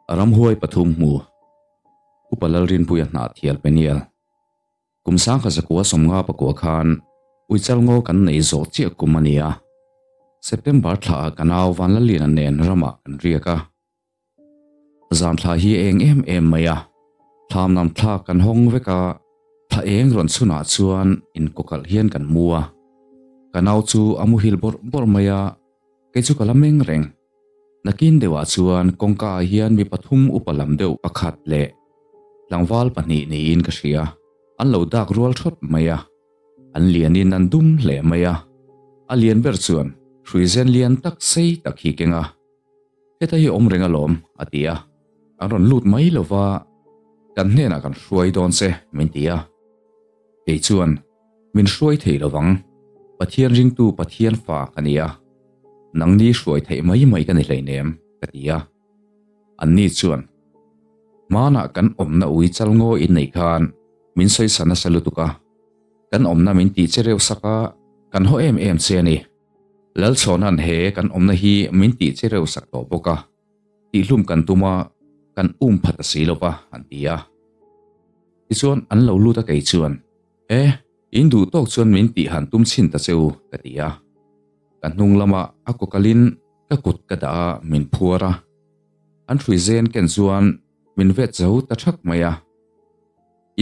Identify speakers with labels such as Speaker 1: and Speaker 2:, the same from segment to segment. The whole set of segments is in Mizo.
Speaker 1: Ramhuai pathum hmu, Upa Lalrinpuia Hnahthial Peniel. Kum sangkhat zakua sawmnga pakua khan Uichal ngaw kan nei zawh chiah kum a ni a. September thla ah ka nau Vanlalliana nen ramah kan riak a. Zan thla hi a eng em em mai a, thlam nam thlak kan hawng vek a, thla eng rawn chhunah chuan inkawkalh hian kan mu a. Ka nau chu a muhil bawrh bawrh mai a, kei chu ka la meng reng. Nakin deuhah chuan kawngka ah hian mi pathum upa lam deuh pakhat leh tlangval pahnih niin ka hria. An lo dak rual thawt mai a, an lianin an dum hle mai a. A lian ber chuan hruizen lian tak sei tak hi keng a, Heta hi awm reng alawm, a ti a. An rawn lut mai lo va, Kan hnenah kan hruai dawn che, min ti a. Kei chuan, Min hruai thei lo vang, Pathian ringtu Pathian fa ka ni a. Nangni hruai theih mai mai ka ni hleinem, ka ti a. Anni chuan, Hmanah kan awmna ui chal ngaw in nei khan min sawisa nasa lutuk a, kan awmna min tih che reuh sak a, kan haw em em che a ni. Lalchhawna'n he kan awmna hi min tih che reuh sak tawh bawk a, tihhlum kan tum a, kan um pha ta si lo va, an ti a. Tichuan an lo lut a kei chuan, E, in duh tawk chuan min tih han tum chhin ta che u, ka ti a. Ka hnung lamah a kaw kalin ka kut ka dah a, min phuar a. An hrui zen ken chuan min vet zo ta thak mai a.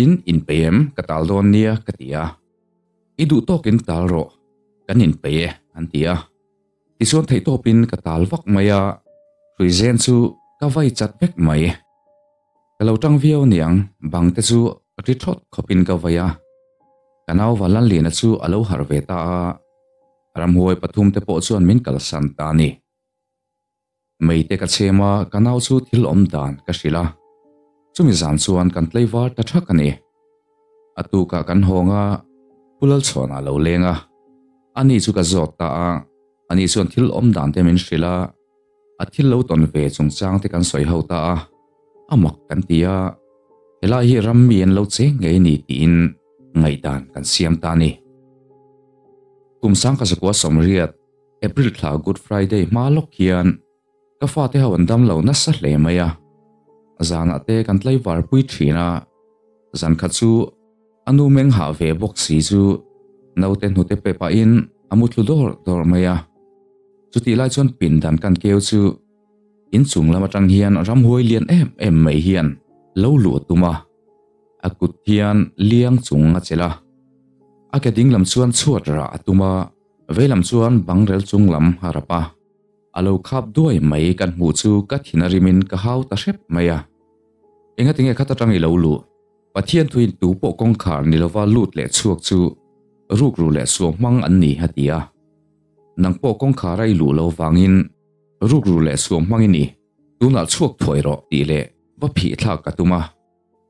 Speaker 1: In inpeih em? Ka tal dawn nia, ka ti a. I duh tawkin tal rawh, kan inpeih e, an ti a. Tichuan theihtawpin ka tal vak mai a, hrui zen chu ka vai chat vek mai. Ka lo tang viau aniang, bang te chu ri thawt khawpin ka vai a. Ka nau Valanliana chu a lo harh ve ta a, ramhuai pathum te pawh chuan min kalsan ta a ni. Mei te ka chhem a, ka nau chu thil awm dan ka hrilh a. Chumi zan chuan kan tlaivar ta thak a ni. A tukah kan hawng a, Pu Lalchhawnah a lo leng a. Ani chu ka zawt ta a, ani chuan thil awm dan te min hrilh a. A thil lo tawn ve chungchang te kan sawi ho ta a, a mak kan ti a, helai hi ram mi an lo cheng ngei a ni tiin ngaihdan kan siam ta a ni. Kum sangkhat zakua sawmriat, April thla Good Friday hma lawk hian ka fate ho an dam lo nasa hle mai a, zanah te kan tlaivar pui thin a, zan khat chu a nu meng hah ve bawk si chu naute hnute pe pahin a mu thlu dawr dawr mai a. Chutih lai chuan pindan kan keu chu inchung lam atang hian ramhuai lian em em mai hian lo luh a tum a, a kut hian liang chung a chelh a, a ke ding lam chuan chhuat rah a tum a, vei lam chuan bangrel chung lam a rap a, a lo khap duai mai kan hmuh chu ka thin a rimin ka hau ta hrep mai a. Engatinge khat atang i lo luh? Pathian thuin tu pawh kawngkhar ni lova lut leh chhuak chu rukru leh suam hmang an ni a ti a. Nang pawh kawngkhar a i luh lo vangin rukru leh suam hmang i ni, tunah chhuak thuai rawh tih leh va phih thlak ka tum a.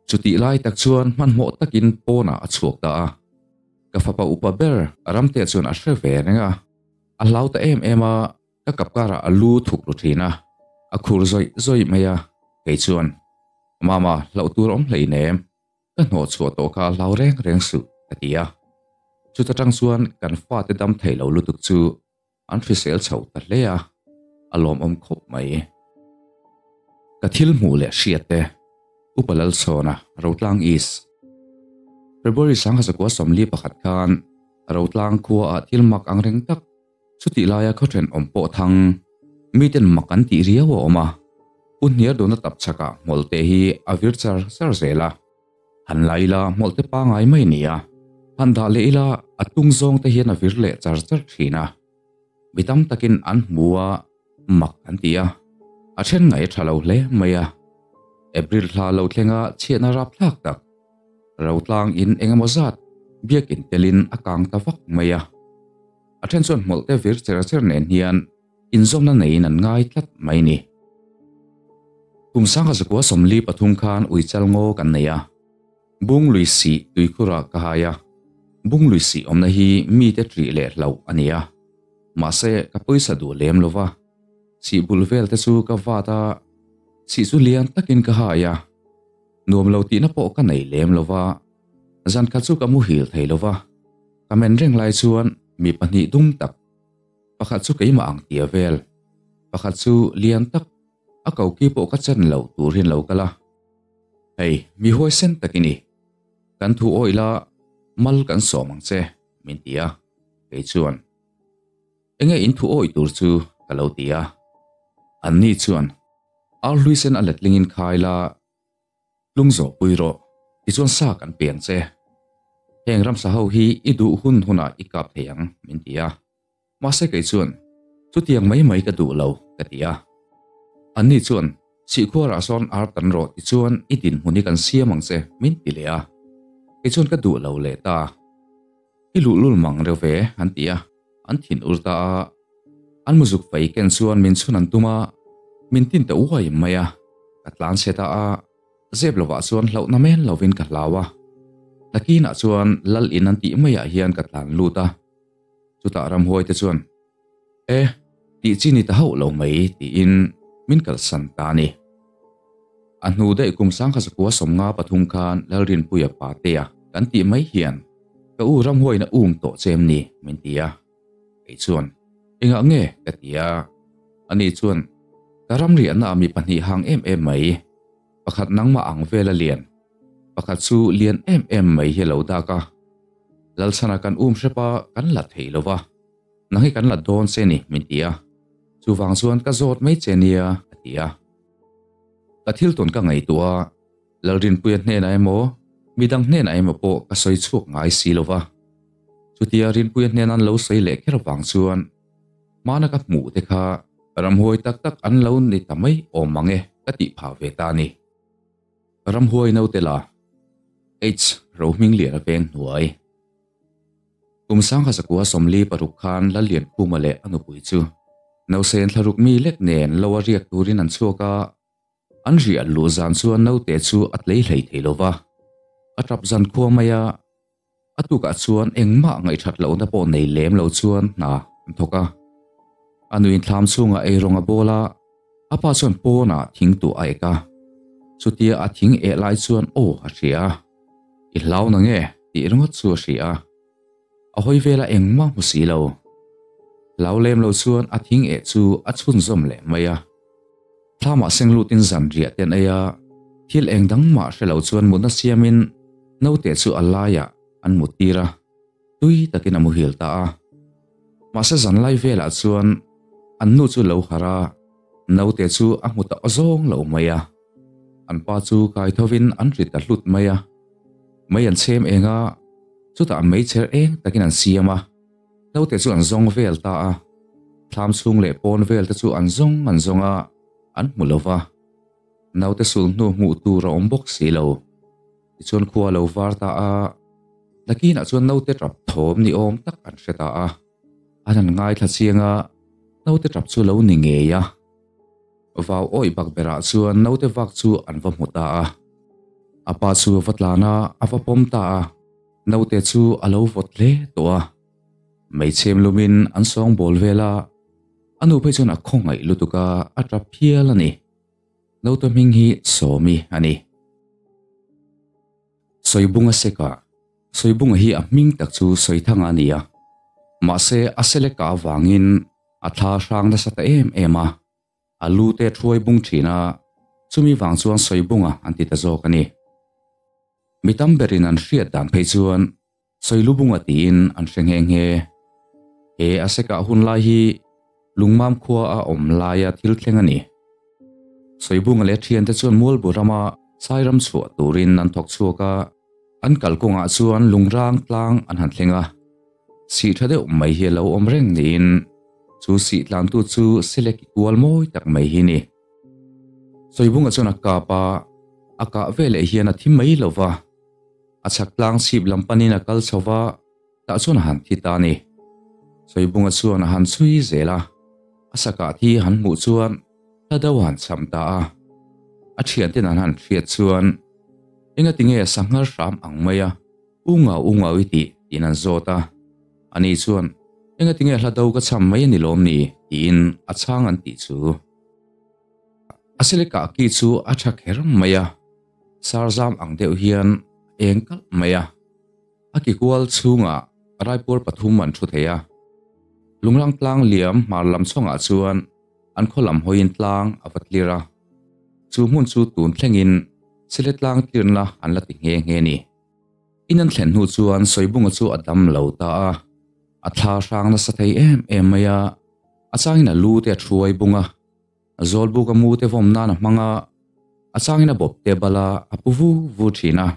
Speaker 1: Chutih lai tak chuan hmanhmawh takin pawnah a chhuak ta a. Ka fapa upa ber Ramtea chuan a hre ve reng a, a hlau ta em em a, Ka kap karah a lu thuk ru thin a, a khur zawih zawih mai a, kei chuan, Mama, hlauh tur awm hlei nem, ka hnawh chhuah tawh kha hlau reng reng suh, ka ti a. Chuta tang chuan kan fate dam thei lo lutuk chu an hrisel chho ta hle a, a lawmawm khawp mai. Ka thil hmuh leh hriat te, Upa Lalchhawna, Rotlang East. February 1941 khan Rotlang khuaah thil mak ang reng tak, Chutih laia khaw thenawm pawh thang, miten mak an tih riau a awm a, Pu Hniarduna tap chhakah hmawlhte hi a vir char char zel a. Han la ila hmawlhte pangai mai a ni a, han dah leh ila a tung zawng te hian a vir leh char char thin a. Mi tam takin an hmu a, mak an ti a, a then ngaih a tha lo hle mai a. April thla lo thlenga chhiatna rapthlak tak, Rotlang in engemaw zat biakin telin a kang ta vak mai a. A then chuan hmawlh te vir cher cher nen hian inzawmna neiin an ngai tlat mai ni. Kum sangha zakua sawmli pathum khan uichal ngaw kan nei a, Bung lui sih tuikhurah ka hai a, Bung lui sih awmna hi mite ṭih leh hlauh a ni a, mahse ka pawisa duh lem lo va, sih bul vel te chu ka vat a, sih chu lian takin ka hai a, nuam lo tihna pawh ka nei lem lo va, zan khat chu ka muhil thei lo va. Ka men reng lai chuan mi pahnih dum tak, pakhat chu keimah ang tia vel, pakhat chu lian tak, A koki pawh ka chan loh tur hi an lo kal a. Hei, mi huaisen tak i ni. Kan thu awih la, mal kan sawm ang che, min ti a. Kei chuan, Enge in thu awih tur chu? ka lo ti a. Anni chuan, Ar hluisen a letlingin khai la, Tlung zawh pui rawh, tichuan sa kan pe ang che. Heng ramsa ho hi i duh hun hunah i kap thei ang, min ti a. Mahse kei chuan, Chutiang mai mai ka duh lo, ka ti a. Anni chuan, Sihkhuarah sawn ar tan rawh tichuan i dinhmun hi kan siam ang che, min ti leh a. Kei chuan ka duh lo leh ta. I luhlul mang reuh ve, an ti a. An thin ur ta a. An muzuk fei ken chuan min chhun an tum a, min tin ta uai mai a. Ka tlan chhe ta a, zep lovah chuan hlauhna men lovin ka hlau a. Nakinah chuan lal in an tih maiah hian ka tlan lut a. Chutah ramhuai te chuan, E, tih chi ni ta hauh lo mai, tiin min kalsan ta a ni. A hnu daih kum sangkha zakua 53 khan Lalrinpuia Patea kan tih mai hian ka u ramhuaiin a um tawh che em ni? min ti a. Kei chuan, Engah nge? ka ti a. Ani chuan, Ka ramriahna ah mi pahnih hang em em mai, pakhat nangmah ang vela lian, pakhat chu lian em em mai hi a lo dak a. Lalchhana kan um hrep a, kan la thei lo va. Nang hi kan la dawn che ni, min ti a. Chuvang chuan ka zawt mai che nia, a ti a. Ka thil tawn ka ngaihtuah a, Lalrinpuia hnenah emaw, midang hnenah emaw pawh ka sawi chhuak ngai si lo va. Chutia Rinpuia hnena an lo sawi leh kher vang chuan hmana ka hmuh te kha ramhuai tak tak an lo ni ta mai awm mang e ka tih phah ve ta a ni. Ramhuai naute la, H. Rohmingliana veng hnuai. Kum 1946 khan Lalliankhuma leh a nupui chu nausen thlaruk mi lek nen lo a riak turin an chhuak a, an riah luh zan chuan naute chu a tlei hlei thei lo va, a tap zan khua mai a, a tukah chuan engmah ngaihthat lohna pawh nei lem lo chuan hna an thawk a. A nuin thlam chhungah eirawng a bawl a, a pa chuan pawnah thing tuah a ek a, chutia a thing eh lai chuan aw a hria a. I hlau na nge? tih ringawt chu a hria a. A hawi vela engmah hmu si lo. Hlau lem lo chuan a thing eh chu a chhunzawm leh mai a. Thlamah seng lutin zan riah te an ei a, thil eng dang mah hre lo chuan mutna siamin naute chu a laiah an mut tir a, tui takin a muhil ta a. Mahse zan lai velah chuan an nu chu lo harh a, naute chu a hmu ta awzawng lo mai a. An pa chu kai thovin an ri ta hlut mai a. Mei an chhem eng a, chutah meichher eng takin an siam a. Naute chu an zawng vel ta a. Thlam chhung leh pawn vel te chu an zawng an zawng a, an hmu lo va. Naute sul hnu hmuh tur a awm bawk si lo. Tichuan khua a lo var ta a, nakinah chuan naute tap thawm ni awm tak an hre ta a. An han ngaithla chiang a, naute tap chu lo ni ngei a. Vau awih bak berah chuan naute vak chu an va hmu ta a. A pa chu a va tlan a, a va pawm ta a. Naute chu a lo vawt hle tawh a. Hmeichhem lumin an sawngbawl vel a, a nu phei chuan a khawngaih lutuk a, a tap phial a ni. Naute hming hi Sawmi a ni. Sawibunga Seka, Sawibunga hi a hming tak chu Sawithanga a ni a, mahse a seleka avangin a thla hrang nasa ta em em a, a lu te a thuai bung thin a, chumi vang chuan Sawibunga an ti ta zawk a ni. Mi tam berin an hriat dan phei chuan Sawilubunga tiin an hre nghe nghe. He a seka hun lai hi Lungmam khua a awm laia thil thleng a ni. Sawibunga leh thiante chuan Mualbu rama Sairam chhuah turin an thawk chhuak a, an kalkawngah chuan Lungrang tlang an han thleng a. Sih tha deuh mai hi a lo awm reng niin chu sih tlantu chu Seleki kual mawi tak mai hi ni. Sawibunga chuan a kap a, a kah veleh hian a thi mai lo va. A chhak tlang chhip lam panin a kal chho va, tah chuan a han thi ta a ni. Sawibunga chuan a han chhui zel a, a sakah thi han hmuh chuan hla deuh a han cham ta a. A thianten an han hriat chuan, Engati nge sanghar hram ang mai a, u ngau u ngau i tih? tiin an zawt a. Ani chuan, Engati nge hla do ka cham mai a ni lawm ni? tiin a chhang an tih chu. A silika ki chu a tha kher mai a, sarzam ang deuh hian a eng kalh mai a. A ki kual chhungah raipuar pathum an thu thei a. Lungrang tlang liam hmar lam chhawngah chuan an khaw lam hawiin tlang a va tlir a. Chu hmun chu tun thlengin Siletlang tlirna an la ti nghe nghe ni. In an thlen hnu chuan Sawibunga chu a dam lo ta a, a thla hrang nasa thei em em mai a, a changin a lu te a thuai bung a, Zawlbuk a mu te vawm nan a hmang a, a changin a bawp te bal a, a pu vu vu thin a.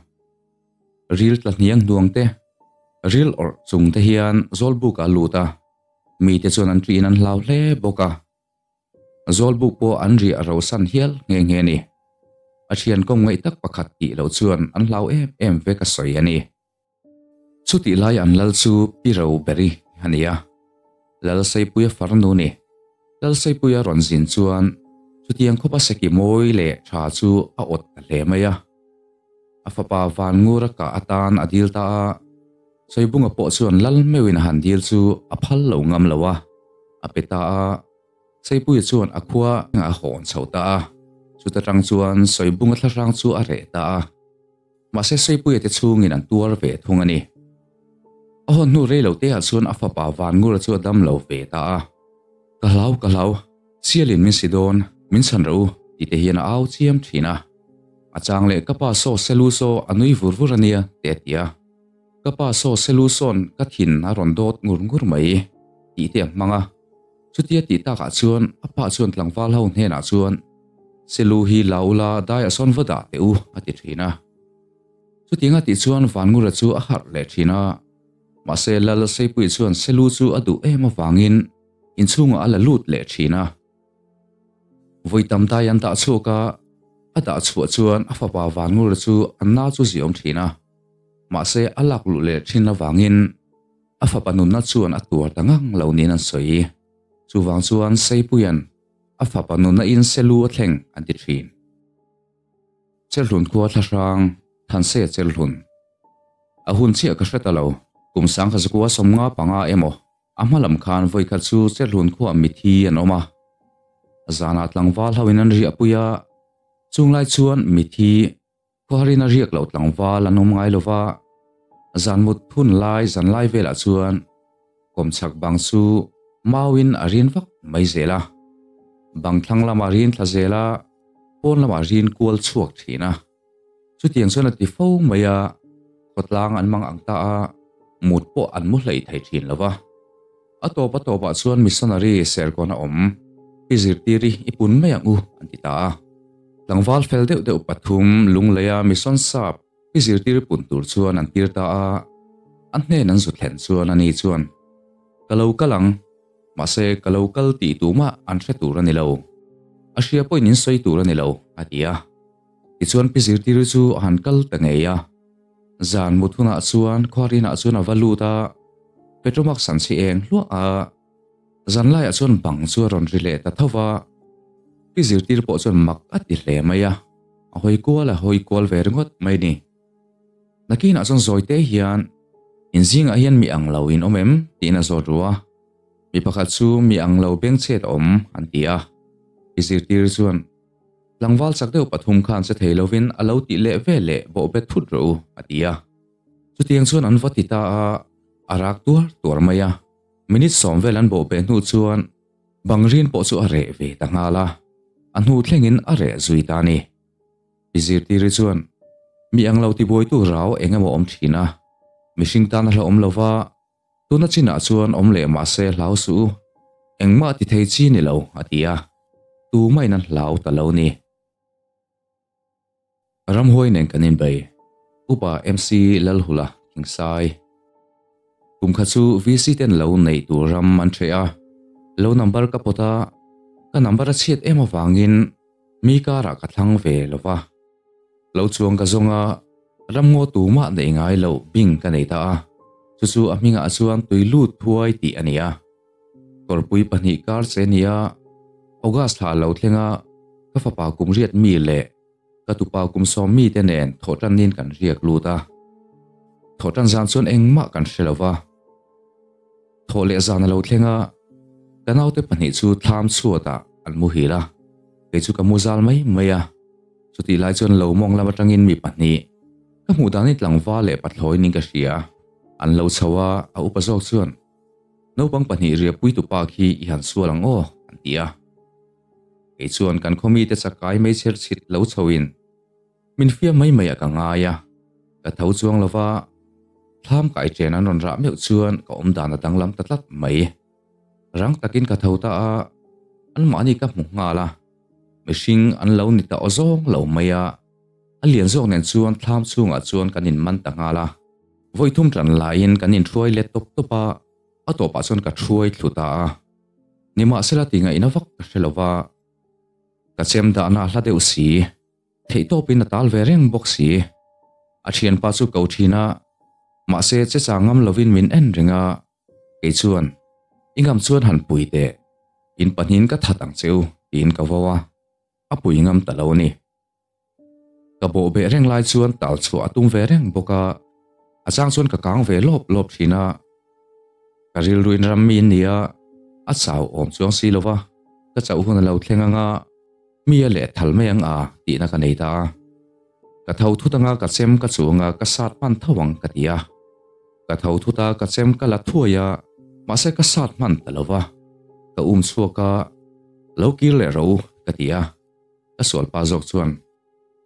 Speaker 1: Ril tla hniang hnuang te, ril awrh chung te hian Zawlbuk ah a lut a, mite chuan an ṭihin an hlau hle bawk a. Zawlbuk pawh an riah rosan hial nghe nghe a ni. A thian kawng ngaih tak pakhat tih loh chuan an hlau em em vek a sawi a ni. Chutih lai an lal chu Pi Roberi a ni a, Lal Seipuia farnu ni. Lal Seipuia rawn zin chuan chutiang khawpa seki mawi leh tha chu a awt ta hle mai a. A fapa Vanngura kah atan a dil ta a, Sawibunga pawh chuan lal meuhin a han dil chu a phal lo ngam lo a, a pe ta a. Seipuia chuan a khua a hawn chho ta a, chuta tang chuan Sawibunga thlahrang chu a reh ta a. Mahse Seipuia te chhungin an tuar ve thung a ni. A hawn hnu rei lo te ah chuan a fapa Vanngura chu a dam lo ve ta a. Ka hlau, ka hlau, sialin min si dawn, min chhan rawh u, ti te hian a au chiam thin a. A chang leh ka pa saw selu saw a nui vur vur a nia, te a ti a. Ka pa saw selu sawn ka thin a rawn dawt ngur ngur mai, tih te a hmang a. Chutia tih takah chuan a pa chuan tlangval ho hnenah chuan, Selu hi la ula daiah sawn va dah teh u, a ti thin a. Chutianga tih chuan Vanngura chu a harh leh thin a. Mahse Lal Seipui chuan Selu chu a duh em avangin inchhungah a la lut leh thin a. Vawi tam dai an dah chhuak a, a dah chhuah chuan a fapa Vanngura chu a na chu ziawm thin a. Mahse a lak luh leh thin avangin a fapa nunna chuan a tuar ta ngang lo niin an sawi. Chuvang chuan Seipuia'n a fapa nunna in Selu a thleng an ti thin. Chelhlun khua thlahrang Thanse Chelhlun. A hun chiah ka hre ta lo, kum sangkha zakua 55 emaw a hma lam khan vawikhat chu Chelhlun khuah mithi an awm a. Zanah tlangval ho in an riahpui a, chunglai chuan mithi Khuaharin a riak loh tlangval an awm ngai lova, zan mut hun lai zan lai velah chuan kawmchhak bang chu mauin a rin vak mai zel a. Bang thlang lamah rin thla zel a, pawn lamah rin kual chhuak thin a. Chutiang chuan a ti fo mai a, khawtlang an mang ang ta a, mut pawh an mu hlei thei thin lova. A tawp a tawpah chuan missionary serkawn a awm, i zirtir i i pun mai ang u an ti ta a. Tlangval fel deuh deuh pathum Lungleia mission sap i zirtir pun tur chuan an tir ta a, a hnen an zu thlen chuan ani chuan, Ka lo kal ang, mahse ka lo kal tih tumah an hre tur a ni lo. A hria pawhin in sawi tur a ni lo, a ti a. Tichuan pi zirtir chu a han kal ta ngei a. Zan mut hunah chuan khuarinah chuan a va lut a, Petromax an chhi eng hluah a. Zanlaiah chuan bang chu a rawn ri leh ta tho va, pi zirtir pawh chuan mak a ti hle mai a, a hawi kual a hawi kual ve ringawt mai ni. Nakinah chuan zawi te hian, In zingah hian mi ang lo in awm em? tiin a zawt ru a, mi pakhat chu mi ang lo bengchhet a awm an ti a, pi zirtir chuan, Tlangval chak deuh pathum khan che thei lovin a lo tih leh ve leh bawhbet thut rawh u, a ti a. Chutiang chuan an va ti ta a, a rak tuar tuar mai a. Minute sawm vel an bawhbeh hnu chuan bang rin pawh chu a reh ve ta nghal a, a hnu thlengin a reh zui ta a ni. Pi Zirtiri chuan, Mi ang lo tibuaitu rau eng emaw awm thin a, mihring tan a hlauhawm lo va, tuna chinah chuan awm leh mah se hlau suh u, engmah ti thei chi ni lo, a ti a, tumahin an hlau ta lo ni. Ramhuai nen kan inbei. Upa MC Lalhula Thingsai. Kum kha chu VC ten lo neih tur ram an hreh a, lo number ka pawt a, ka number a chhiat em avangin mi karah ka thlang ve lo va. Lo chuang ka zawng a, ramngaw tumah neih ngai loh bing ka nei ta a, chu chu a hmingah chuan tui lut thuai tih a ni a. Kawrpui pahnih kar che a ni a, August thla lo thleng a, ka fapa kum riat mi leh Ka tupa kum sawm mite nen thawhṭannin kan riak lut a, thawhṭan zan chuan engmah kan hre lo va. Thawh leh zan a lo thleng a, ka naute pahnih chu thlam chhuatah an muhil a, kei chu ka mu zal mai mai a. Chutih lai chuan lo mawng lam atangin mi pahnih, ka hmuh danin tlangval leh pathlawi ning ka hria, an lo chho a, a upa zawk chuan, Naupang pahnih riahpui tupa khi i han sual ang aw, an ti a. Kei chuan kan khaw mite chakai meichher chhit lo chhoin min fiam mai mai ah ka ngai a, ka tho chuang lova thlam kai chen an rawn rah meuh chuan ka awm dan a danglam ta tlat mai. Rang takin ka tho ta a, anmahni ka hmu nghal a, mihring an lo ni ta aw zawng lo mai a, a lian zawk nen chuan thlam chhungah chuan kan inman ta nghal a, vawi thum tan laiin kan inhruai let tawp tawp a, a tawpah chuan ka hruai thlu ta a. Nimahsela ti ngaihna vak ka hre lova, ka chem dahna a hla deuh si, theihtawpin a tal ve reng bawk si. A thianpa chu ko thin a, mahse che chang ngam lovin min en reng a, kei chuan, I ngam chuan han pui teh, in pahnihin ka that ang che u, tiin ka vo a, a pui ngam ta lo a ni. Ka bawh beh reng lai chuan tal chhuah a tum ve reng bawk a, a chang chuan ka kang ve lawp lawp thin a. Ka rilruin ram mi in nia, a chau awm chuang si lo va, ka chauh hun a lo thleng ang a, mi a leh thal mai ang a tihna ka nei ta a. Ka tho thut anga ka chem ka chuang a ka sat hman tho ang ka ti a. Ka tho thut a ka chem ka la thuai a, mahse ka sat hman ta lo va, ka um chhuak a, lo kir leh ro ka ti a. Ka sualpa zawk chuan,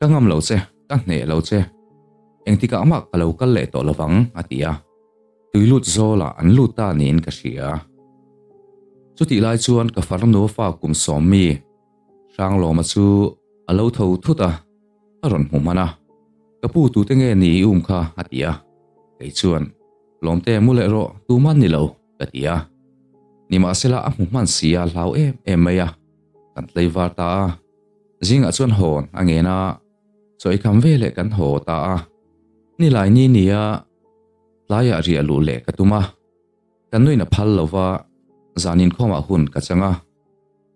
Speaker 1: Ka ngam lo che, ka hneh lo che. Engtikah mah ka lo kal leh tawh lovang, a ti a. Tui lut zawlah an lut ta niin ka hria. Chutih lai chuan ka farnu fa kum sawm mi, Hranglawma chu a lo tho thut a, a rawn hmu hman a. Ka pu tute nge ni i um kha? a ti a. Kei chuan, Lawmte mu leh rawh, tuman ni lo, ka ti a. Nimahsela a hmu hman si a hlau em em mai a. Kan tlei var ta a, zingah chuan hawn a ngen a, chaw ei kham veleh kan haw ta a. Nilai ni nia tlaiah riah luh leh ka tum a, kan nuin a phal lo va, zan inkhawmah hun ka chang a.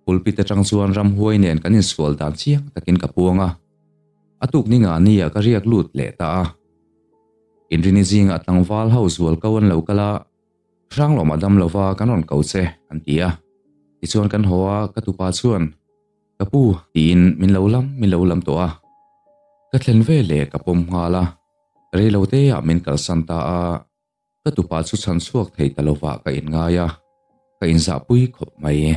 Speaker 1: Pulpit atang chuan ramhuai nen kan insual dan chiang takin ka puang a, a tuk ni nga nia ka riak lut leh ta a. Inrini zingah tlangval ho zual ko an lo kal a, Hranglawm a dam lova kan rawn ko che, an ti a. Tichuan kan haw a, ka tupa chuan, Ka pu, tiin min lo lam min lo lam tawh a. Ka thlen ve leh ka pawm nghal a, reiloteah min kalsan ta a, ka tupa chu chhan chhuak thei ta lovah ka inngai a, ka inzahpui khawp mai.